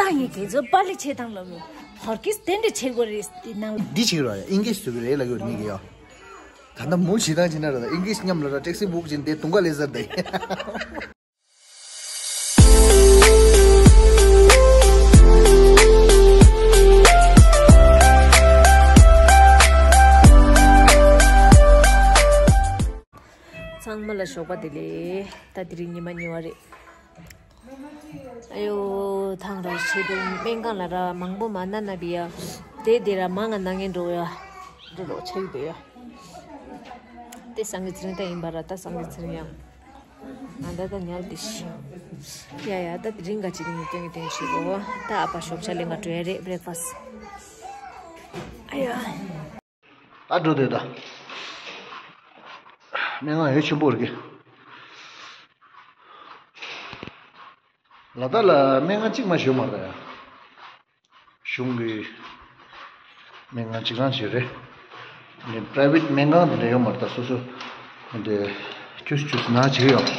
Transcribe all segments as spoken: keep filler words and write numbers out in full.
ད་ངས་དེ་ཚོ་པ་ལི་བྱེད་དང་ལབ་ལོ། ཧོར་གིས་དེ་འདྲ་བྱེད་དགོས་རེད་དེ་ནང་། འདི་བྱེད་རོགས་ཡ། ཨིན་གིས་བཟོ་གི་རེད་ལབ་ཡོད་ངེད་ཀྱི་ཡ། ད་ལྟ་མུ་བྱེད་སྟངས་བྱེད་ན་ར་ད་ཨིན་གིས་མཉམ་ལ་ར་ཊེག་སི་བུག་བྱེད་དེ་དུང་དཀར་ལེ་ཟེར་དེ། ཚང་མ་ལ་ཞོགས་པ་བདེ་ལེགས། ད་དེ་རིང་ཉི་མ་གཉིས་པ་རེད། ཨ་ཡོ། ཐང་ར་ཆེ་དུ་སྨན་ཁང་ལ་ར་མང་པོ་མ་ན་ན་བི་ཡ། དེ་དེ་ར་མང་ང་ན་ངན་འགྲོ་ཡ། འགྲོ་རོགས་ཆེ་གི་འདུག་ཡ། དེ་སང་གི་ཚེ་རིང་ད་ཡིན་པ་ར་ད་སང་གི་ཚེ་རིང་ཡང་། ང་ད་ད་ཉལ་དེ་ཤི། ཡ་ཡ་ད་དེ་རིང་ག་ཅི་རིང་ཡོད་དོན་གི་དོན་ཤི་གོ། ད་ཨ་ཕ་ཞོགས་ཆ་ལེ་ང་འགྲོ་ཡ་རེད་བྷི་རེག་ཕ་སི། ཨ་ཡ། ད་འགྲོ་དེ་ད། སྨན་ཁང་ཡོད་ཆེན་པོ་རེད་གི། ལ་དྭགས་ལ་སྨན་ཁང་གཅིག་མ་ཞོ་མ་རེད་ཡ། གཞུང་གི་སྨན་ཁང་གཅིག་རང་ཞིག་རེད། ནི་པ་རའི་ཝེ་ཊི་སྨན་ཁང་དེ་འདྲ་ཡོད་མ་རེད་ད་སོ་སོ། དེ་ཁྱོད་ཁྱོད་ན་བྱེད་ཡོད།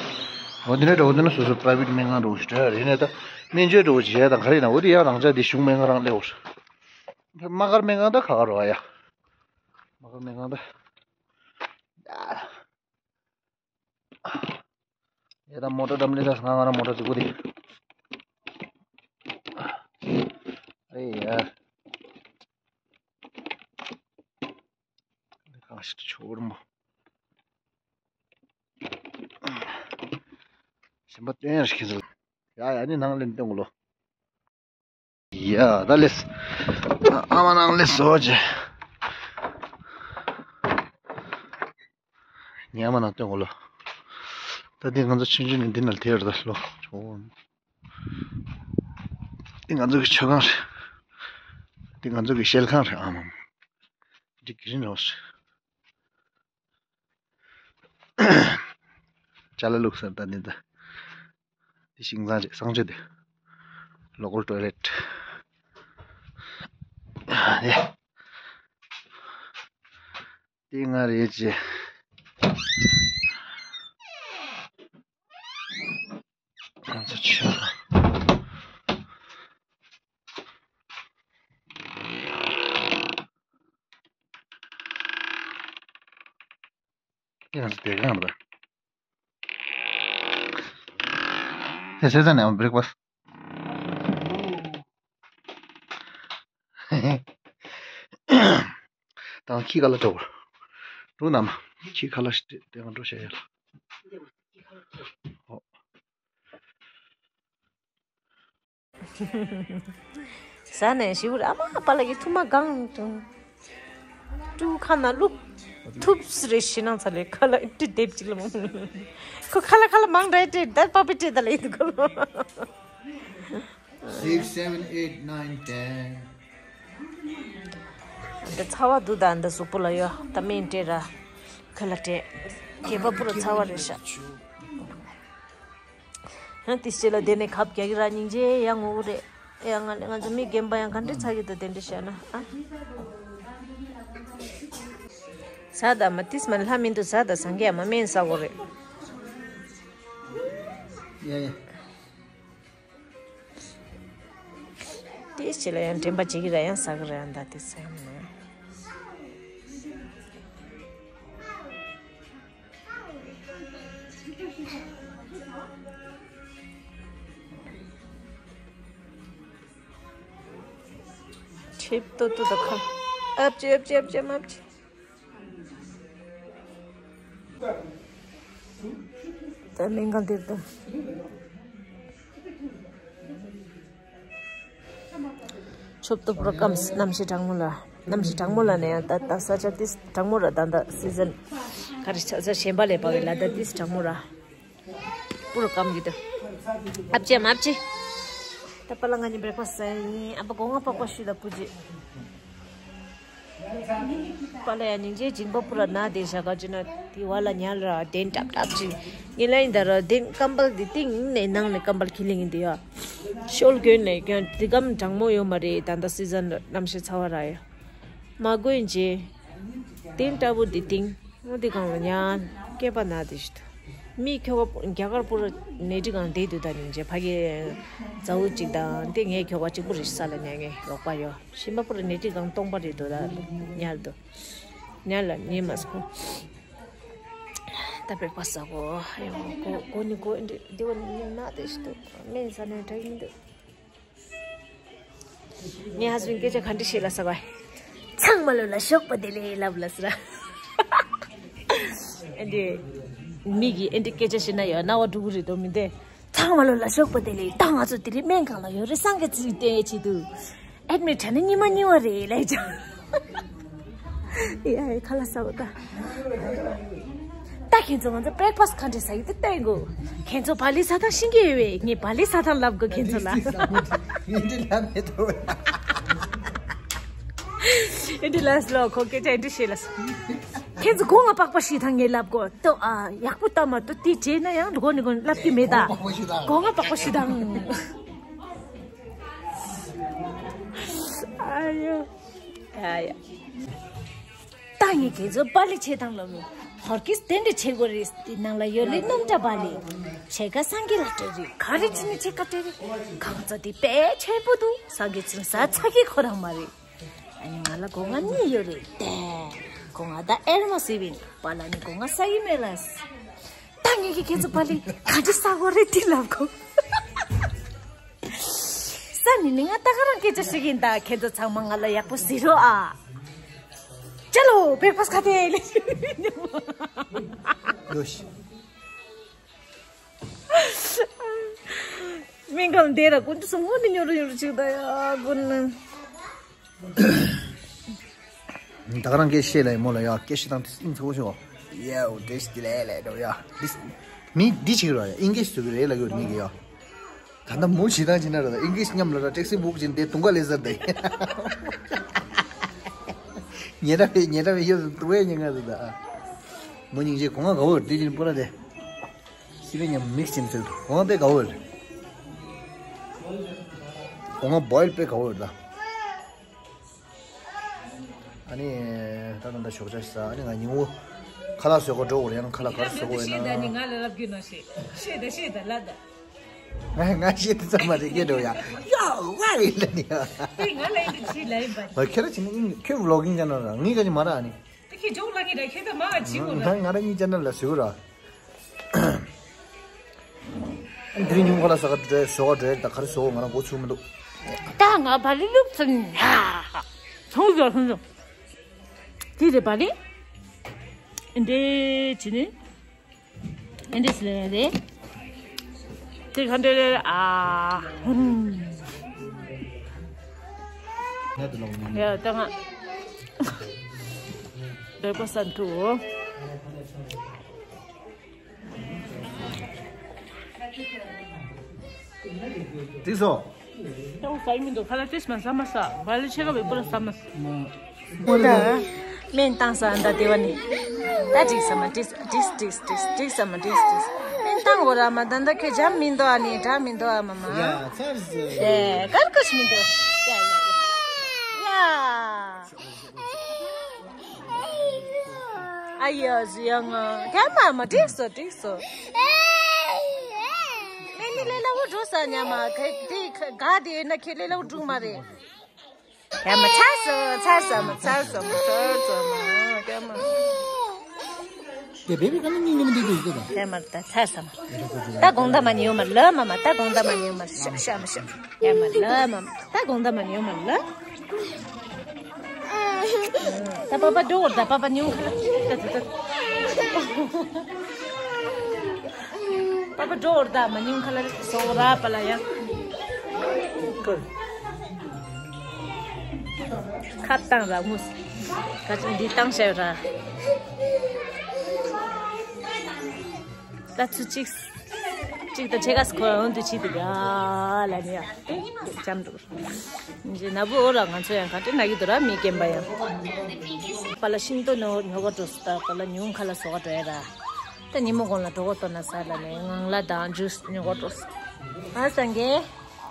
འོ་དེ་འདྲ་འདྲ་བོ་དེ་ན་སོ་སོ་པ་རའི་ཝེ་ཊི་སྨན་ཁང་འགྲོ་ཞིག་རེད་ཡིན་ནའི་ད་སྨན་བཅོས་འགྲོ་བྱེད་ཡ་དང་ག་རེ་ཡིན་ན་འོ་དེ་ཡ་རང་ཅག་དེ་གཞུང་སྨན་ཁང་རང་སླེབས་འོ། དམག་སྒར་སྨན་ཁང་ད་ག་ག་རོ་ཨ་ཡ། དམག་སྒར་སྨན་ཁང་ད། ཡ་ད་མོ་ཊ་འགྲམ་ལས་ད་ང་ང་རང་མོ་ཊ་རྫིག་པོ་དེ། ཨེ་ཡ། གང་ཞིག་ཏུ་ཆོག་རུང་མོ། ཞིམ་པ་སྟོན་ཡར་ཞིག་ཟེར། ཡ་ཡ་ནི་ནང་ལེན་སྟོན་གོ་ལོ། ཡ་ད་ལེས། ཨ་མ་ནང་ལེས་སོ་ཅེ། ཉི་མ་ནང་སྟོན་གོ་ལོ། ད་འདི་ང་ཚོ་ཆུང་ཆུང་ནས་འདི་ནང་དེར་ད་ལོ། འདི་ང་ཚོ་གི་མཆོད་ཁང་རེད། འདི་ང་ཚོ་གི་ཤེལ་ཁང་རེད་ཨ་མ། འདི་གི་རིན་རོགས། ཅ་ལག་བླུགས་ས་ད་འདི་ད། འདི་ཤིང་བཟང་རེད་གསང་སྤྱོད་དེ། ལོ་ཀལ་ཊོའི་ལེཊ། ཡ། འདི་ང་རེད་ཅེ། ང་ཚོ་ཆོས། ཡང་དེ་གང་རེད། དེ་སེ་ཟ་ནས་བྷི་རེག་ཕ་སི། དང་ཁྱི་ཁ་ལ་འགྲོ། འགྲོ་ནམ། ཁྱི་ཁ་ལ་ཞིག་དེ་དེ་གང་འགྲོ་བྱ་ཡ་ལ། ཨོ། ཟ་ནས་ཞིབ་ར་ཨ་མ་པ་ལ་གི་ཐུག་མ་གང་དུ། ཀྲུ་ཁ་ན་ལུག་ཐུབ་སི་རེ་ཤི་ནང་ཚ་ལེ་ཁ་ལ་ཏི་དེབ་ཅིག་ལ་མ། ཁོ་ཁ་ལ་ཁ་ལ་མང་རེ་ཏི་ད་པ་པི་ཏི་ད་ལེ་ཡི་དུ་ཁོ་ལོ། Six, seven, eight, nine, ten. འདི་ཚ་བ་འདུག་ད་འདི་གཟུགས་པོ་ལ་ཡོད་ད་སྨན་སྤྲད་ར། ཁ་ལ་སྤྲད། སྐེད་པ་པུ་ར་ཚ་བ་རེད་ཤག་ཧ་ཏི་སྤྱི་ལ་དེ་ནས་ཁབ་རྒྱག་གི་ར་སྙིང་རྗེ་ཡང་ངོ་བོ་རེད། ཡང་ང་ང་ཚོ་མི་རྒན་པ་ཡང་ག་འདྲ་ཚ་གི་འདུག་དེ་འདྲ་བཤད་ན་ཨ། ཟ་ད་མ་ཏིས་མ་ལྷ་མི་འདུག་ཟ་ད་སངས་རྒྱས་མ་སྨན་ཟ་གོ་རེད། ཡ་ཡ། དེ་ཕྱི་ལ་ཡང་དྲན་པ་བྱེད་ཀྱི་ར་ཡང་ཟ་གི་ར་ཡང་ད་དེ་ཟ་ཡང་མ། ཆེབ་ཏོ་ཏོ་ད་ཁ། ཨབ་ཅེ་ཨབ་ཅེ་ཨབ་ཅེ་ཨབ་ཅེ། ད་སྨན་ཁང་དེར་ད། ཆོབ་ཏོ་པོ་ར་ཀམ་གནམ་གཤིས་གྲང་མོ་ལ། གནམ་གཤིས་གྲང་མོ་ལ་ནས་ཡང་ད་ད་ས་ཆ་ཏིས་གྲང་མོ་ར་ད་ད་སི་ཛན། ག་རེ་ཆ་ས་གཞན་པ་ལས་པ་བའི་ལ་ད་ཏིས་གྲང་མོ་ར། པུ་ར་ཀམ་གི་ད། ཨབ་ཅེ་མ་ཨབ་ཅེ། ད་པ་ལ་ང་གཉིས་བྷི་རེག་ཕ་སི་ཟ་ཡིན་ཨ་པ་གོ་ང་པགས་པ་ཤུ་ད་པུ་ཅི། པ་ལ་ཡ་ཉིན་རྗེས་སྦྱིན་པ་པུ་ར་ན་དེ་ཞག་ག་ཅི་ན་དེ་བ་ལ་ཉལ་ར་དེན་ཏབ་ཏབ་ཅིག་ཉིན་ལ་ཡིན་ད་ར་དེན་ཀམ་པལ་དེ་སྟེང་ནས་ནང་ནས་ཀམ་པལ་ཁྱི་ལིང་ཡིན་དེ་ཡ། ཤོལ་གྱོན་ནས་གྱོན་དེ་གམ་གྲང་མོ་ཡོད་མ་རེད་ད་ད་སི་ཛན་གནམ་གཤིས་ཚ་བ་ར་ཡ། མ་གོན་རྗེས་དེན་ཏབ་པོ་དེ་སྟེང་འོ་དེ་གང་ལ་ཉལ་སྐེད་པ་ན་དེ་ཞིག་ཏུ། མི་ཁྱོ་ག་རྒྱ་གར་པུ་ར་ནེ་ཏི་གང་བསྡད་འདུག་ད་ནིང་རྗེས་ཕ་གི་མཛའ་བོ་གཅིག་དང་དེ་ངའི་ཁྱོ་ག་གཅིག་པུ་རེད། ས་ལ་ཉལ་ངའི་རོགས་པ་ཡོད། གཞན་པ་པུ་ར་ནེ་ཏི་གང་སྟོང་པ་རེད་འདུག་ད་ཉལ་འདུག་ཉལ་ལ་ཉལ་མ་སོང་། ད་པེག་ཕ་སི་ཟ་གོ་ཡོང་གོ་གོ་ནི་གོ་འདི་འདི་བ་ནི་ན་དེ་ཞིག་འདུག་སྨན་ཟ་ནས་དྲག་མི་འདུག་ངའི་ཧ་སི་བན་སྐད་ཆ་ག་འདྲ་བཤད་ལ་ས་བ། ཚང་མ་ལོ་ལ་ཞོགས་པ་བདེ་ལེགས་ལབ་ལ་ཟེར། ཨེ་འདི། མི་གིས་ཨེ་འདི་སྐད་ཆ་བཤད་ན་ཡང་རྣ་བ་འགྲོ་གི་རེད་དོ་མི་འདི། ཚང་མ་ལོ་ལ་ཞོགས་པ་བདེ་ལེགས། ད་ང་ཚོ་དེ་རིང་སྨན་ཁང་ལ་ཡོད་རེད། སངས་རྒྱས་ཚིག་བསྟན་ཡས་ཆེད་དུ། ཨེ་མི་དྲ་ནི་ཉི་མ་ཉི་བ་རེད་ལབ་ཅག་ཡ་ཡ་ཁ་ལག་ཟ་བ་ད། ད་ཁྱེད་ཚོ་ང་ཚོ་པེག་ཕ་སི་ག་འདྲ་ཟ་ཡི་དེ་བསྟན་དགོས། ཁྱེད་ཚོ་བག་ལེབ་ཟ་སྟངས་ཤེས་ཀྱི་ཡོད་པས། ངས་བག་ལེབ་ཟ་སྟངས་ལབ་དགོས་ཁྱེད་ཚོ་ལ། ངས་འདི་ལབ་མེད་དོ། ཨེ་འདི་ལ་སློ་ཁོ་སྐད་ཆ་ཨེ་འདི་བཤད་ལ་སོ། ཁྱེད་ཚོ་སྒོ་ང་པགས་པ་བཤུས་དང་ངས་ལབ་དགོས་ཏོ། ཨ་ཡག་པོ་ལྟ་མ་ཏོ་དེ་བྱས་ན་ཡང་སྒོ་ནས་སྒོ་ནས་ལབ་ཀྱི་མེད་ད། སྒོ་ང་པགས་པ་བཤུས་དང་། ཨ་ཡོ། ཡ་ཡ། ད་ངས་ཁྱེད་ཚོ་བག་ལེབ་ཆེ་དང་ལོ་མི། ཧོར་གིས་དེ་འདྲ་ཆེ་གོ་རེད། དེ་ནང་ལ་ཡོད་ལེ་སྣུམ་འདྲ་བག་ལེབ། ཆེ་ཁ་སངས་རྒྱས་ལ་སྤྲད་རེད། ག་རེ་ཆེ་ནི་ཆེ་ཁ་སྤྲད་རེད། གང་ཚ་དེ་དཔེ་ཆེན་པོ་འདུག་སངས་རྒྱས་ཚིང་ས་ཚ་གི་ཁོ་རང་མ་རེད། ཨ་ནི་ང་ལ་སྒོ་ང་གཉིས་ཡོད་རེད་དེ། སྒོ་ང་ད་ཨེར་མ་སི་བིན་པ་ལ་ནི་སྒོ་ང་ས་ཡི་མེ་ལ་སི། ད་ངས་ཀྱི་ཁྱེད་ཚོ་བག་ལེབ་ག་འདྲ་ཟ་གོ་རེད་དེ་ལབ་གོ་ས་ནི་ནི་ང་ད་ག་རང་སྐད་ཆ་ཞིག་ཡིན་ད། ཁྱེད་ཚོ་ཚང་མ་ང་ལ་ཡག་པོ་ཟེར་རོགས་ཨ། ཅ་ལོ་པེག་ཕ་སི་ག་དེ་ལེ། ཡོ་ཤི། སྨན་ཁང་འདིར་ཀུན་ཏུ་སོང་ངོ་ནི་ཉོ་རུ་ཉོ་རུ་ཅིག་ད་ཡ་ཀུན་ནི། ད་ག་རང་སྐད་བཤད་ལ་ཡི་མོ་ལ་ཡ་སྐད་བཤད་སྟངས་དེ་སྙིང་ཚ་བོ་ཤོག་ཡའོ་འདྲེ་ཞིག་དེ་ལས་ལས་འགྲོ་ཡ། འདི་མི་འདི་བྱེད་ཀྱི་རོ་ཡ་ཨིན་གེ་ཞིག་བཟོ་གི་རེད་ལ་གི་རེད་མི་གི་ཡ། ད་ལྟ་མོ་བྱེད་སྟངས་བྱེད་ན་ར་ད་ཨིན་གེ་ཞིག་མཉམ་ལ་ར་ཊེག་སི་བུག་བྱེད་དེ་དུང་ག་ལེ་ཟར་དེ། ཉེ་ར་བའི་ཉེ་ར་བའི་ཡོད་དུ་བའི་ཉེ་ང་དུ་ད། མོ་སྙིང་རྗེ་གོང་ང་ག་བོ་དེ་བཞིན་པོ་ར་དེ། སི་པན་མཉམ་མིག་སི་བྱེད་ཚུལ་གོང་ང་དཔེ་ག་བོ་རེད། གོང་ང་བོ་ཡལ་དཔེ་ག་བོ་རེད་ད། ཨ་ནི། ད་ད་ད་ཞོགས་ཇ་ཞིག་ཟ། ཨ་ནི་ང་ཉིན་འུ་ཁ་ལག་བཟོ་གོ་འགྲོ་གོ་རེད། ཡང་ཁ་ལག་ག་རེ་བཟོ་གོ་ཡོད་ན། ཤེས་ད་ནི་ང་ལ་ལབ་རྒྱུ་ནོ་ཤེས། ཤེས་ད་ཤེས་ད་ལ་ད། ང་ང་ཤེས་ད་ཚང་མ་རེད་སྐད་འགྲོ་ཡ། ཡོ་ཝེ་རི་ལ་ནི་ཡ། དེ་ང་ལ་ཡིན་དུ་ཆི་ལ་ཡིན་པ། ཁྱེད་ར་ཅི་ནི་ཁྱོད་བི་ལོག་གིང་ཅན་ནལ་ར་ངའི་ག་ཅི་མ་ར་ཨ་ནི། དེ་ཁྱེད་ཇོག་ལ་ངེད་ར་ཁྱེད་ད་མ་ཨ་ཅི་གོ་ལ། ང་ར་གཉིས་ཅན་ནལ་ལ་ཟེར་གོ་ར། འདིར་ཉུང་ཁ་ལ་ཟ་ག་འགྲོ་ཟོ་ག་འགྲོ་ད་ག་རེ་ཟོ་ང་རང་གོ་ཚུགས་མི་འདུག་ད་ང་བ་ལི་ལུག་ཚུན་ཧ་ཧ་ཧ། ཚོང་ཟོ་ཚོང་ཟོ། དེ་རེད་བ་ལི། འདྲེ་ཅི་ནི། འདྲེ་སི་ལེ་རེད། དེ་ག་འདྲེ་རེད་ཨ། ཧུམ། ཡ་ད་ང་འདོད་པ་ས་འཐུ། འགྲིག་སོང་། ཡང་ཟ་ཡི་མི་འདུག་ཁ་ལག་ཏིས་མ་ཟ་མ་ཟ། བ་ལི་ཆེ་ག་བའི་པུ་ར་ཟ་མ་ཟ། མོ་ད། སྨན་བཏང་ས་འདྲ་དེ་བ་ནི། ད་འགྲིག་ས་མ་འགྲིག་འགྲིག་འགྲིག་འགྲིག་འགྲིག་ས་མ་འགྲིག་འགྲིག་སྨན་བཏང་གོ་ར་མ་ད་ད་ཁྱོད་འཇམ་མི་འདུག་ཨ་ནི་དྲག་མི་འདུག་ཨ་མ་མ། ཡ་ཚར་ཟེར། ཨེ་ཀར་ཀོ་ཞིག་མི་འདུག་ཡ་ཡ་ཡ། ཡ། ཨ་ཡོ་ཟི་ཡ་ང་། ཁྱེད་མ་མ་འགྲིག་སོ་འགྲིག་སོ། ཨེ་ནི་ལས་སླ་བོ་འགྲོ་ས་ཉ་མ་ག་དེ་ག་དེ་ན་ཁྱེད་ལས་སླ་བོ་འགྲོ་མ་རེད། ཁྱེད་མ་ཚར་སོ་ཚར་སོ་མ་ཚར་སོ་མ་ཚར་སོ་མ་ཁྱེད་མ། དེ་བེ་བེ་ག་ནི་སྙིང་ནི་མི་འདུག་འདུག་ཟེར་ད། ཁྱེད་མ་ད་ཚར་སོ་མ། ད་དགོང་དག་མ་ཉེའུ་མ་ལ་མ་མ་ད་དགོང་དག་མ་ཉེའུ་མ་ཤ་ཤ་མ་ཤ། ཡ་མ་ལ་མ་མ་ད་དགོང་དག་མ་ཉེའུ་མ་ལ། ད་པ་པ་འགྲོ་བར་ད་པ་པ་ཉུང་ཁ་ལ་ད་ད་ད། པ་པ་འགྲོ་བར་ད་མ་ཉུང་ཁ་ལ་སོ་ར་པ་ལ་ཡ། ཁ་བཏང་ར་མུས། ཁ་ཅིག་འདི་བཏང་བྱ་ར། ད་ཚུ་གཅིག་གཅིག་ད་ཆེ་ག་སི་ཁོ་རང་འདུ་ཆི་དུ་ཡ་ལ་ནི་ཡ། ཅམ་འགྲོ། ཇེ་ན་བུ་ཨོ་ར་ང་ཚོ་ཡང་ག་དེ་ན་གི་དུ་ར་མི་རྒན་པ་ཡང་། པ་ལ་ཤིང་ཏོག་ཉོ་ཉོ་ག་འགྲོ་སི་ད་པ་ལ་ཉུང་ཁ་ལ་སོ་ག་འགྲོ་ཡ་ར། ད་ཉི་མོ་གོང་ལ་འགྲོ་ག་ཏོ་ན་ས་ལ་ནས་ངང་ལ་དང་ཇུས་ཉོ་ག་འགྲོ་སི། ཨ་སང་གེ།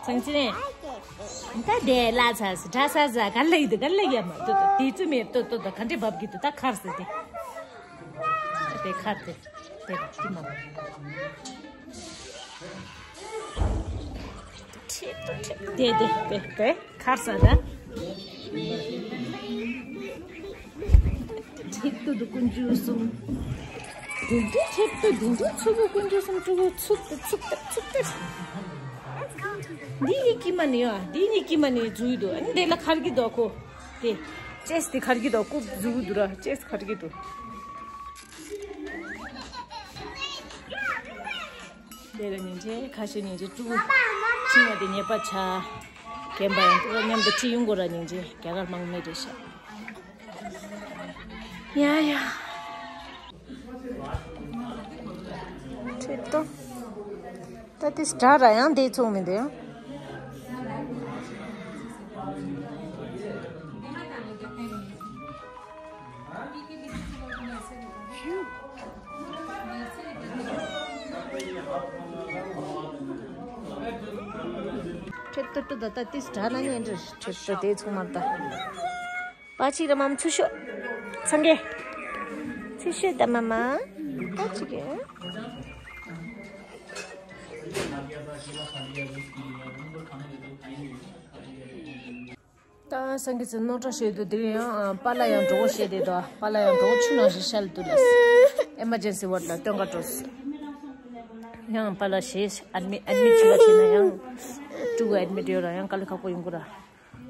སང་ཅི་ནས། ད་དེ་ལ་ཚ་སི་དྲ་ས་ས་ག་ལ་ཡི་དུ་ག་ལ་ཡ་མ་ཏོ་ཏོ་དེ་ཙི་མེ་ཏོ་ཏོ་ད་ག་འདྲེ་བབ་གི་དུ་ད་ཁར་སི་དེ། དེ་ཁར་དེ། དེ་ལ་ཅི་མ། དེ་དེ་དེ་དེ་ཁར་ས་ད། ཁྲེག་ཏུ་དུ་ཀུན་འཇུ་གསུམ། དུང་དུ་ཁྲེག་ཏུ་དུང་དུ་ཚུ་གུ་ཀུན་འཇུ་གསུམ་ཕྲུ་གུ་ཚུགས་ཏུ་ཚུགས་ཏུ་ཚུགས་ཏུ། འདི་ནི་ཀི་མ་ནི་ཡ་འདི་ནི་ཀི་མ་ནི་འཇུ་ཡི་འདུག་ཨ་ནི་དེ་ལ་ཁར་གི་འདུག་ཁོ། དེ་ཅེས་དེ་ཁར་གི་འདུག་ཀུ་འཇུ་གི་འདུག་ར་ཅེས་ཁར་གི་འདུག་དེ་ལ་ཉིན་རྗེ་ཁ་ཤས་ཉིན་རྗེ་ཕྲུ་གུ་ཆུང་བ་དེ་ཉེས་པ་ཆ། རྒན་པ་ཡང་ཕྲུ་གུ་མཉམ་དུ་ཁྲིད་ཡོང་དགོས་ར་ཉིན་རྗེ་རྒྱ་གར་དམག་མི་རེད་ཤག་ཡ་ཡ། ཁྲིད་དོ། ད་དེ་སྒྲ་ར་ཡང་དེ་ཚོང་མི་འདུག་ཡང་། ཁྲེད་ཏུ་ཏུ་ད་ད་ཏིས་དྲ་ན་ཉན་རེ་ཁྲེད་ཏུ་དེ་ཚོ་མ་ད། པ་ཅིག་ར་མམ་ཚུ་ཤོ། སངས་རྒྱས། ཚུ་ཤོ་ད་མ་མ། པ་ཅིག་གི། ད་སངས་རྒྱས་ཚེ་རྣོ་གྲ་བཤད་དུས་དེ་ཡང་པཱ་ལགས་ཡང་གྲོགས་བཤད་དེ་དོ་པཱ་ལགས་ཡང་གྲོགས་ཆུ་ནང་བཞིན་བཤད་དུ་ལ། ཨེ་མར་ཇེན་སི་ཝར་ལ་སྟོན་ག་འགྲོ། ཡང་པཱ་ལགས་ཞེས་ཨེ་ཌི་མིད་ཨེ་ཌི་མིད་བྱེད་ལ་བྱེད་ན་ཡང་ཕྲུ་གུ་ཨེ་ཌི་མིད་ཡོད་ར་ཡང་དཀའ་ལས་ཁག་པོ་ཡོང་གི་ར།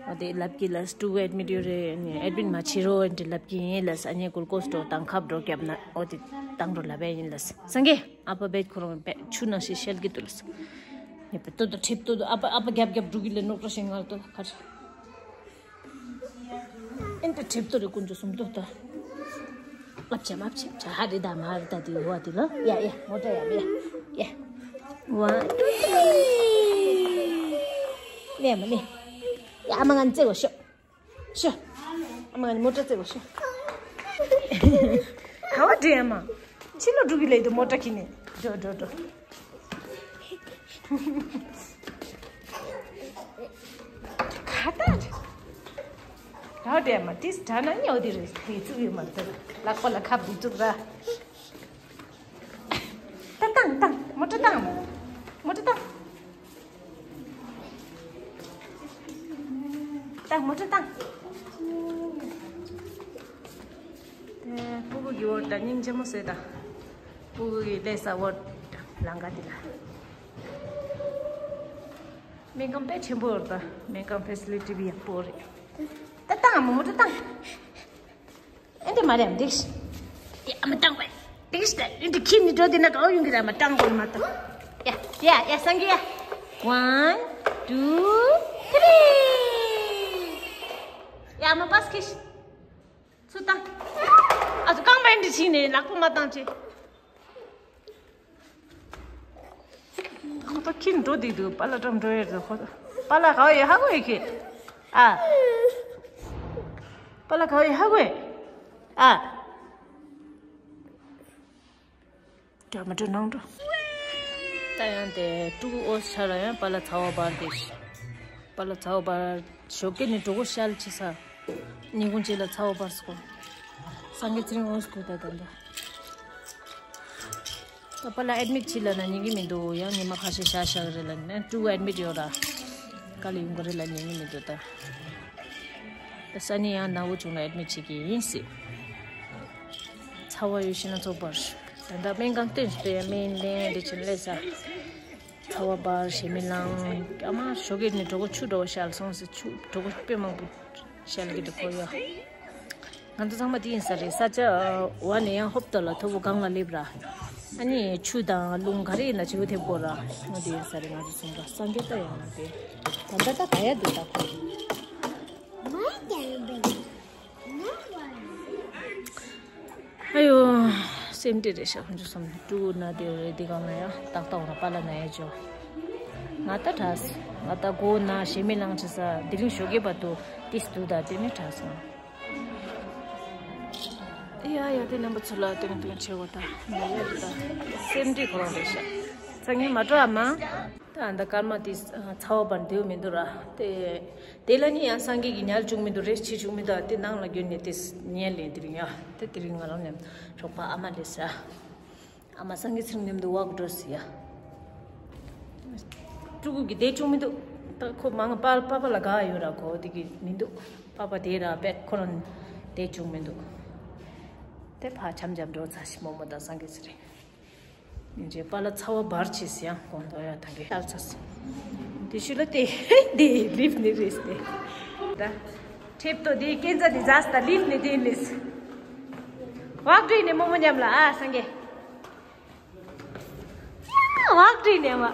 འོ་དེ་ལབ་ཀྱི་ལ་ཕྲུ་གུ་ཨེ་ཌི་མིད་ཡོད་རེད་ནི་ཨེ་ཌི་མིད་མ་བྱེད་རོགས་ཨེ་འདྲ་ལབ་ཀྱི་ཡིན་ལ་ས་ཉེ་གུལ་ཀོ་སི་འགྲོ་དང་ཁབ་འགྲོ་བརྒྱབ་ན་འོ་དེ་བཏང་འགྲོ་ལབ་པ་ཡིན་ལ་སངས་རྒྱས། ཨ་ཕ་བེད་ཁོ་རང་བེད་ཆུ་ནང་བཞིན་བཤད་ཀྱི་འདུག་ལ། ངས་བེད་ཏོ་ཏོ་ཁྲིད་ཏོ་ཏོ་ཨ་ཕ་ཨ་ཕ་རྒྱབ་རྒྱབ་འགྲོ་གི་ལས་ནོར་འགྲོ་ཞིང་ངར་ཏོ་ཁར། ཨེན་ཏ་ཁྲིད་ཏོ་རེ་ཀུན་ཅོ་སུམ་ཏོ་ཏོ། ཨབ་ཆམ་ཨབ་ཆམ་ཆ་ཧ་རི་ད་མ་རི་ད་དེ་ཧོ་དེ་ལོ་ཡ་ཡ་ངོ་ཏྲ་ཡ་ཡ་ཡ། ཝ། ནེ་མ་ནེ། ཡ་ཨ་མ་ང་ཚེ་བ་ཤོ། ཤོ། ཨ་མ་ང་ནི་མོ་ཊ་བཙལ་བ་ཤོ། ག་བ་འདྲེ་ཨ་མ། ཕྱི་ལོ་འགྲོ་གི་ལས་དུ་མོ་ཊ་ཁྱེར་ནས་འགྲོ་འགྲོ་འགྲོ། ག་ད། ག་བ་འདྲེ་ཨ་མ་དེ་དྲ་ན་ཉོ་དེ་རེད་དེ་བཙུགས་ཡོད་མ་ཚད་ལག་པ་ལ་ཁབ་དེ་བཙུགས་ར། ད་བཏང་བཏང་མོ་ཊ་བཏང་། མོ་ཊ་བཏང་། བཏང་མོ་ཊ་བཏང་། དེ་སྤུ་གུ་གི་འོར་ད་སྙིང་རྗེ་མོ་བཟོས་ད། སྤུ་གུ་གི་ལས་ས་འོར་ལང་ཀ་དེ་ལ། སྨན་ཁང་དཔེ་ཆེན་པོ་འོར་ད་སྨན་ཁང་ཕེ་སི་ལི་ཊི་དཔེ་ཡག་པོ་རེད། ད་བཏང་མོ་ཊ་བཏང་། ཨེ་འདི་མ་རེད་འདིག་ཡ་མ་བཏང་བས། འདིག་ད་ཨེ་འདི་ཁྱིམ་ནི་འགྲོ་དེ་ན་གའོ་ཡོང་གི་ར་མ་བཏང་གོ་མ་བཏང་། ཡ་ཡ་ཡ་སངས་རྒྱས་ཡ། One, two, three. ཡ་མ་པས་ཁིས། ཚུར་བཏང་། ཨ་ཚོ་རྐང་པ་ཨེ་འདི་ཕྱིན་ནས་ལག་པ་མ་བཏང་ཅེ། ཁོ་ད་ཁྱིམ་འགྲོ་དེ་འདུག་པཱ་ལགས་འགྲམ་འགྲོ་ཡས་འདུག་ཁོ་ད། པཱ་ལགས་ག་བ་ཡོད་ཧ་གོ་ཡོད་ཁྱེད། ཨ། པཱ་ལགས་ག་བ་ཡོད་ཧ་གོ་ཡོད། ཨ། འགྲོ་མ་འགྲོ་ནང་འགྲོ། ད་ཡང་དེ་ཕྲུ་གུ་ཨོ་ཤ་ལ་ཡང་པཱ་ལགས་ཚ་བ་འབར་དེ། པཱ་ལགས་ཚ་བ་འབར་ཞོགས་ཀས་ནས་གྲོད་ཁོག་ཤལ་ཆེ་ས། ཉིན་གུང་རྗེས་ལ་ཚ་བ་འབར་སོང་། སངས་རྒྱས་ཚེ་རིང་ཨོ་སྐུ་ད་ད་འདྲ། ད་པཱ་ལགས་ཨེ་ཌི་མིད་བྱེད་ལབ་ན་ཉན་གི་མི་འདུག་ཡང་ཉི་མ་ཁ་ཤས་བཞག་བཞག་རེད་ལབ་ནས་ཕྲུ་གུ་ཨེ་ཌི་མིད་ཡོད་ར། ག་ལ་ཡོང་གི་རེད་ལབ་ཉན་གི་མི་འདུག་ད། ད་སང་ཉིན་ཡང་ནག་པོ་བྱུང་ན་ཨེ་ཌི་མིད་བྱེད་ཀྱི་ཡིན་སྲིད། ཚ་བ་ཡོད་ཤི་ན་ཚོགས་པར། ད་ལྟ་སྨན་ཁང་སྟོན་སྤེ་སྨན་ལན་འདི་ཕྱིན་ལས་ས། ཚ་བ་འབར་ཞེ་མི་ལང་། ཨ་མ་ཞོགས་ཀས་ནས་གྲོད་ཁོག་ཆུ་འདྲ་བོ་ཤལ་སོང་ཟེར་ཆུ་གྲོད་ཁོག་དཔེ་མང་པོ་ཤལ་གི་འདུག་ཁོ་ཡོ། ང་ཚོ་ཚང་མ་དེ་ཡིན་ས་རེད་ས་ཆ་བ་ནས་ཡང་ཧོབ་ཏོ་ལ་མཐོ་པོ་སྒང་ལ་སླེབས་ར། ཨ་ནི་ཆུ་དང་རླུང་ག་རེ་ཡིན་ན་བྱིའུ་ཐེབས་དགོས་ར། ང་དེ་ཡིན་ས་རེད་ང་ཚོ་སོང་ར་སངས་རྒྱས་ལྟ་ཡོང་ང་དེ། ད་ལྟ་ད་ག་ཡ་འདུག་ད་ཁོ། ཨ་ཡོ། སེམས་སྡུག་རེད་ཤག་ཁོང་ཚོ་གསུམ་ཕྲུ་གུ་ན་དེ་རེད་འདི་གང་ན་ཡང་ཏག་ཏག་འོང་པཱ་ལགས་ན་ཡ་ཇོ། ང་ད་དྲགས། ང་ད་མགོ་ན་ཞེ་མི་ལང་ཆེ་ས་དེ་རིང་ཞོགས་ཀས་བར་དུ་ཏིས་འདུག་ད་དེ་ནི་དྲགས་སོང་། ཨེ་ཡ་ཡ་དེ་རྣམ་པ་ཚོ་ལ་སྟོན་སྟོན་བྱེད་འོ་ད་ན་ཡ་རེད་ད། སེམས་སྡུག་ཁོ་རང་རེད་ཤག་ཚ་ངན་མ་སྤྲོ་ཨ་མ། ད་ཨ་ད་སྐར་མ་དེ་ཚ་བ་བར་འདེའུ་མི་འདུག་ར། དེ་དེ་ལ་ནི་ཡང་སངས་རྒྱས་ཀྱི་ཉལ་བཅུག་མི་འདུག་རེ་ཆི་བཅུག་མི་འདུག་དེ་ནང་ལ་བརྒྱུད་ནས་དེ་ཉལ་ལེན་དེ་རིང་ཡ་དེ་དེ་རིང་ང་རང་ནས་རོགས་པ་ཨ་མ་ལས་ས། ཨ་མ་སངས་རྒྱས་ཚེ་རིང་མཉམ་དུ་ཝོག་འགྲོ་ཟེར་ཡ། ཕྲུ་གུ་གི་བསྡད་བཅུག་མི་འདུག་ད་ཁོ་མང་པ་པ་པ་ལ་དགའ་ཡོད་ར། ཁོ་དེ་གི་མི་འདུག་པ་པ་དེ་ར་པད་ཁོ་རང་བསྡད་བཅུག་མི་འདུག་དེ་ཕ་འཆམ་འཆམ་འགྲོ་ཚ་ཞིག་མོག་མོག་དང་སངས་རྒྱས་ཚེ་རིང་། ཉིན་རྗེས་པ་ལ་ཚ་བ་འབར་ཆེ་ཟེར་ཡང་གོང་དོ་ཡ་ཐང་གི་ལྟར་ཚ་སོང་། དེ་ཤུལ་ལ་དེ་དེ་ལིབ་ནི་རེད་དེ། ད་ཁྲེབ་ཏོ་དེ་སྐེ་འཛའ་དེ་ཛས་ད་ལིབ་ནི་དེ་ལིས། ཝག་ཀྲི་ནི་མོ་མོ་མཉམ་ལ་ཨ་སངས་རྒྱས། ཝག་ཀྲི་ནི་མ།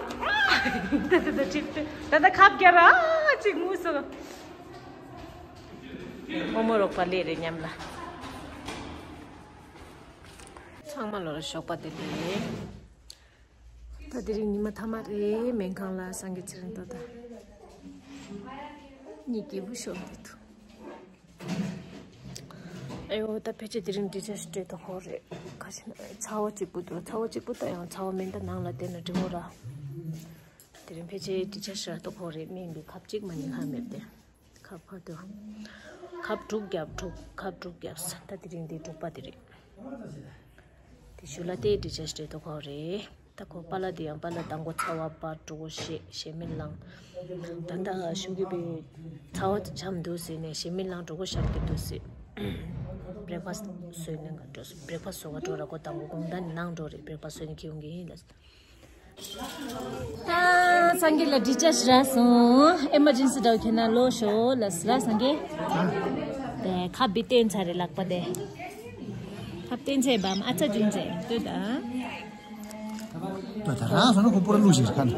ད་ད་ད་ཁྲེབ་ཏོ་ད་ད་ཁབ་རྒྱ་ར་ཅིག་མུ་སོ། མོ་མོ་རོགས་པ་ལས་རེ་མཉམ་ལ། ཚང་མ་ལོ་ལ་ཞོགས་པ་དེ་ལས། ད་དེ་རིང་ཉི་མ་ཐ་མ་རེད། སྨན་ཁང་ལ་སངས་རྒྱས་ཚེ་རིང་ཏོ་ད། གཉིད་སྐྱིད་པོ་ཤོར་འདུག་ཨེ་ཡོ་ད་ཕལ་ཆེར་དེ་རིང་ཌི་ཆར་ཇི་སྤྲད་ཐུབ་ཀྱི་རེད། ཁ་ཤས་ན་ཚ་བ་གཅིག་པུ་འདུག་ཚ་བ་གཅིག་པུ་ད་ཡང་ཚ་བ་མིན་ད་ནང་ལ་བསྡད་ན་འགྲིག་གི་ར། དེ་རིང་ཕལ་ཆེར་ཌི་ཆར་ཇི་རག་ཐུབ་ཀྱི་རེད། སྨན་གྱི་ཁབ་གཅིག་མ་ཉིན་ཁ་མེད་དེ། ཁབ་ཁ་དུ། ཁབ་དྲུག་བརྒྱབ་དྲུག་ཁབ་དྲུག་བརྒྱབ་ས། ད་དེ་རིང་འདི་དྲུག་པ་དེ་རེད། དེ་ཤུལ་ལ་དེ་ཌི་ཆར་ཇི་སྤྲད་ཐུབ་ཀྱི་རེད། ད་ཁོ་པཱ་ལགས་དེ་ཡང་པཱ་ལགས་དང་པོ་ཚ་བ་འབར་འགྲོ་གི་ཞེ་ཞེ་མི་ལངས། ད་ད་ཤུ་གི་པའི་ཚ་བ་འཇམ་འདུག་ཟེར་ནས་ཞེ་མི་ལངས་འགྲོ་གི་ཤག་གི་འདུག་ཟེར། བྷི་རེག་ཕ་སི་བཟོས་ནས་འགྲོ་སོང་། བྷི་རེག་ཕ་སི་བཟོ་ག་འགྲོ་ར། ཁོ་དང་པོ་དགོང་དག་ནས་ནང་འགྲོ་རེད། བྷི་རེག་ཕ་སི་བཟོས་ནས་ཁྱེར་ཡོང་གི་ཡིན་ལ། ད་སངས་རྒྱས་ལ་ཌི་ཆར་ཇི་རག་སོང་། ཨེ་མར་ཇེན་སི་འདྲ་བོ་ཁྱེར་ན་ལོ་ཤོ་ལ་ཟེར་ར་སངས་རྒྱས། དེ་ཁ་བི་བསྟན་ཚར་རེད་ལག་པ་དེ། ཁ་བསྟན་ཚར་བམ་ཨ་ཚ་ཇུན་ཚར་ལྟོས་དང་། ད་ད་རང་སོང་ན་ཁོ་པུ་ར་བླུགས་ཤིག་ཁ་ན།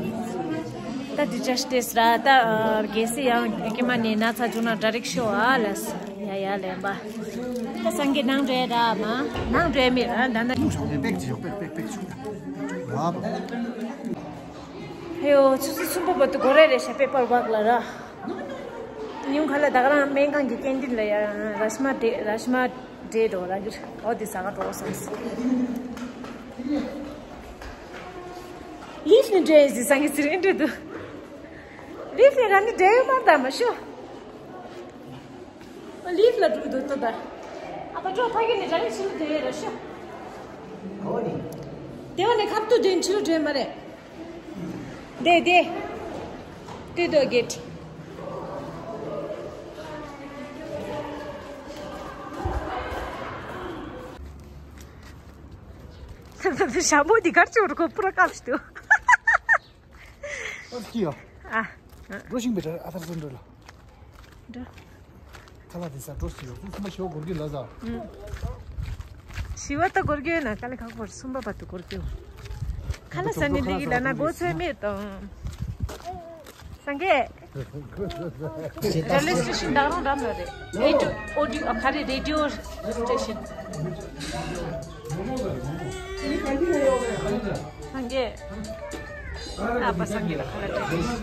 ད་ཌི་ཆར་ཇི་ལྟོས་ར། ད་རྒྱལ་སྲས་ཡང་ཀྱེ་མ་ནས་ན་ཚ་བྱུང་ན་ཌ་རེག་ཤོ་ཨ་ལ་ཟེར། ཡ་ཡ་ལེན་པ། ད་སངས་རྒྱས་ནང་འགྲོ་ཡ་ད་མ། ནང་འགྲོ་ཡ་མེད་ར་ད་ན། ལུགས་ཤོག་པེག་ཅི་ཤོག་པེག་པེག་པེག་ཤོག་ཡ། ཧེ་ཡོ་ཆུ་ཚོད་གསུམ་པ་བར་དུ་འགོར་ཡ་རེད་ཤག་པེ་པར་ཝག་ལ་ར། ཉུང་ཁ་ལ་ད་ག་རང་སྨན་ཁང་གི་ཀེན་ཊིན་ལ་ཡ་ར་ཤི་མ་འབྲས་ར་ཤི་མ་འབྲས་འགྲོ་ར་གི་ཨོ་དེ་ཟ་ག་འགྲོ་སོང་ཟེར། ལིབ་ནས་འགྲོ་ཡ་ཟེར་སངས་རྒྱས་ཚེ་རིང་འགྲོ་འདུག་ལིབ་ནས་ར་ནི་འགྲོ་ཡ་མ་ད་མ་ཤོ། ལིབ་ལ་འགྲོ་འདུག་ཏོ་ད། ཨ་ཕ་ཅོ་ཕ་གི་ནས་ར་ནི་ཕྱི་ལ་འགྲོ་ཡ་ར་ཤོ། དེ་བ་ནས་ཁབ་ཏུ་འགྲོ་ཕྱི་ལ་འགྲོ་ཡ་མ་རེད། དེ་དེ། དེ་དོ་གེ་ཊི། ཞྭ་མོ་འདི་གར་ཅོར་གོ་པུ་ར་ཀབ་ཤི་ཏུ། ཨ་སྐྱིད་ཡོ། ཨ། འགྲོ་ཤིང་བེ་ཏྲ་ཨ་ཐར་སོན་འགྲོ་ལ། འགྲོ། ཁ་ལག་དེ་ས་འགྲོ་སི་ཡོ། ཁུ་ཁུ་མ་ཤོ་གོར་གི་ལ་ཟ། ཞི་བ་ད་གོར་གི་ཡོད་ན་ཀ་ལི་ཁག་པོར་གསུམ་པ་བར་དུ་གོར་གི་ཡོད། ཁ་ལག་ཟ་ནི་འདི་གི་ལ་ན་གོ་ཚོད་མེད་དང་། སངས་རྒྱས། རེ་ལི་སི་ཊེ་ཤན་ད་རུང་རམ་ལ་རེད། ཨེ་ཊུ་ཨོ་ཌི་ཡོ་ཨ་ཁ་རེ་རེ་ཌི་ཡོ་སི་ཊེ་ཤན། སངས་རྒྱས། ཨ་ཕ་སངས་རྒྱས་ལ་ཁ་ལག་སྤྲད།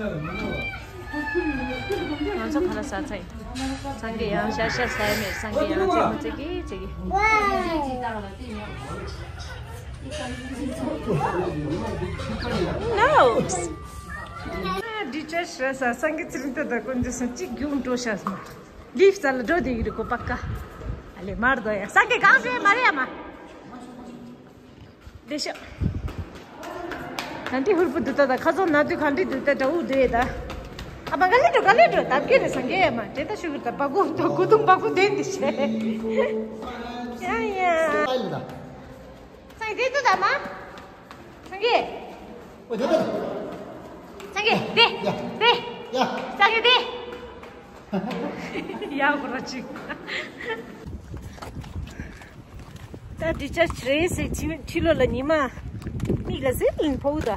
ང་ཚོ་ཁ་ལག་ཟ་ཚར་ཡིན། སངས་རྒྱས་ཡང་ཤ་ཤ་ཟ་ཡ་མེད། སངས་རྒྱས་ཡང་རྩེད་མོ་རྩེ་གི་རྩེ་གི། No. ཌི་ཆར་ཇི་རག་ས་སངས་རྒྱས་ཚེ་རིང་ཏོ་ད་དཀོན་མཆོག་གསུམ་གཅིག་རྒྱུགས་འགྲོ་ཤག་སོང་། ལིབ་ས་ལ་འགྲོ་དེ་གི་རེད་ཁོ་པ་ཀ། ཨ་ལེ་མར་དོ་ཡ་སངས་རྒྱས་གང་ཟེར་མ་རེད་ཡ་མ། ལེ་ཤ། ད་འདི་ཧུར་པོ་འདུག་ད་ད་ཁ་ཚོན་ན་དུས་གང་འདྲི་འདུག་ད་འདྲ་འུ་འདུག་ད། ཨ་མ་ག་ལེ་འགྲོ་ག་ལེ་འགྲོ་ད་བསྐྱེད་རེད་སངས་རྒྱས་ཡ་མ་དེ་ད་ཤུ་གུར་ད་བ་གུ་ད་གུ་དུང་བ་གུ་དེ་འདི་བྱས། ཡ་ཡ། སྟ་ཡི་ལ་ད། སངས་རྒྱས་དེ་འདུག་ད་མ། སངས་རྒྱས། ཨོ་དེ་ད། སངས་རྒྱས་དེ། ཡ། དེ། ཡ། སངས་རྒྱས་དེ། ཡག་པོ་ར་ཅིག་ད་འདི་ཅག་ཆི་རེད་ཟེར་ཕྱི་ཕྱི་ལོགས་ལ་ཉི་མ་མིག་ལ་ཟིན་ལིན་ཕོག་ད།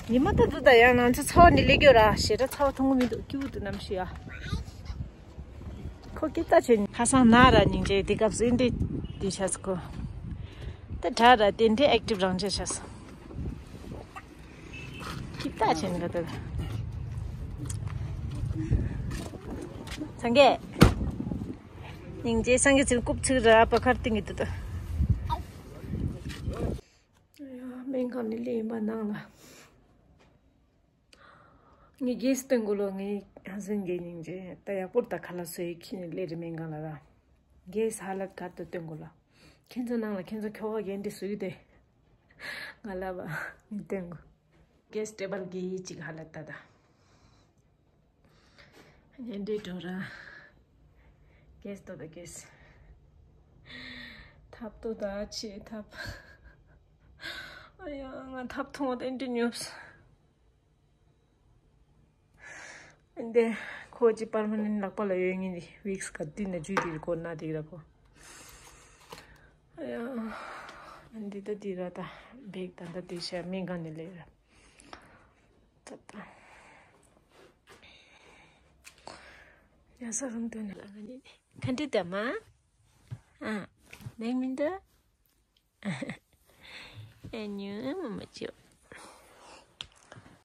ཉི་མ་ད་འདུག་ད་ཡང་ང་ཚོ་ཚ་བ་ནི་ལེགས་ཡོད་ར་ཞེ་དྲག་ཚ་བ་མཐོང་གི་མི་འདུག་སྐྱིད་པོ་འདུག་གནམ་གཤིས་ཡ། ཁོ་སྐྱིད་ད་ཆེ་ནི་ཁ་སང་ན་ར་སྙིང་རྗེ་འདི་སྐབས་སུ་འདི་འདི་ཤ་ཚ་ཁོ། ད་དྲ་ར་དེ་འདྲའི་ཨེག་ཊིབ་རང་བྱས་ཤ་ཚ། ཁྱི་ལྟ་བྱེད་འགའ་ད། སངས་རྒྱས། སྙིང་རྗེ་སངས་རྒྱས་ཚེ་རིང་རྐུབ་ཚིགས་ར་པ་ཁར་སྟེང་གི་འདུག་ད། ཡ་སྨན་ཁང་ནས་སླེབས་ཡིན་པ་ནང་ལ། ངས་རྒྱས་སུ་སྟོན་དགོས་ལོ། ངའི་ཧ་སན་གྱི་སྙིང་རྗེ་ད་ཡག་པོར་ད་ཁ་ལག་བཟོས་ཡི་ཁྱི་ནས་སླེབས་རེད་སྨན་ཁང་ལ་ར། རྒྱས་ཧ་ལ་གར་དུ་སྟོན་དགོས་ལ། ཁྱེད་ཚོ་ནང་ལ་ཁྱེད་ཚོ་ཁྱོ་ག་གན་འདི་བཟོས་ཡི་དེ། ང་ལ་བ་མི་སྟོན་གོ། གེས་ཊེ་བལ་གི་ཡི་གཅིག་ཧ་ལ་ཏ་ད། ཉན་འདྲེ་འགྲོ་ར། གེས་ཏོ་ད་གེས། ཐབ་ཏོ་ད་ཆེ་ཐབ། ཨ་ཡ་ང་ཐབ་ཐོང་བ་ཏན་ཏན་ཉོབས། འདི་ཁོ་ཅི་པར་མ་ནན་ལག་པ་ལ་ཡོད་ངེས་འདི་ཝིགས་ག་དུས་ན་ཇུས་དེ་གོ་ན་དེ་ར་ཁོ། ཨ་ཡ། འདི་ད་དེ་ར་ད་བེག་ད་ད་དེ་ཤ་མི་ག་ནས་ལེ་ར། ད་ད། ཡ་ས་རུང་དོན་ལ་ག་ནི་ཁན་ཏི་ད་མ། ཨ། ནེ་མིན་ད། ཨ་ཉུ་མ་མ་ཅོ།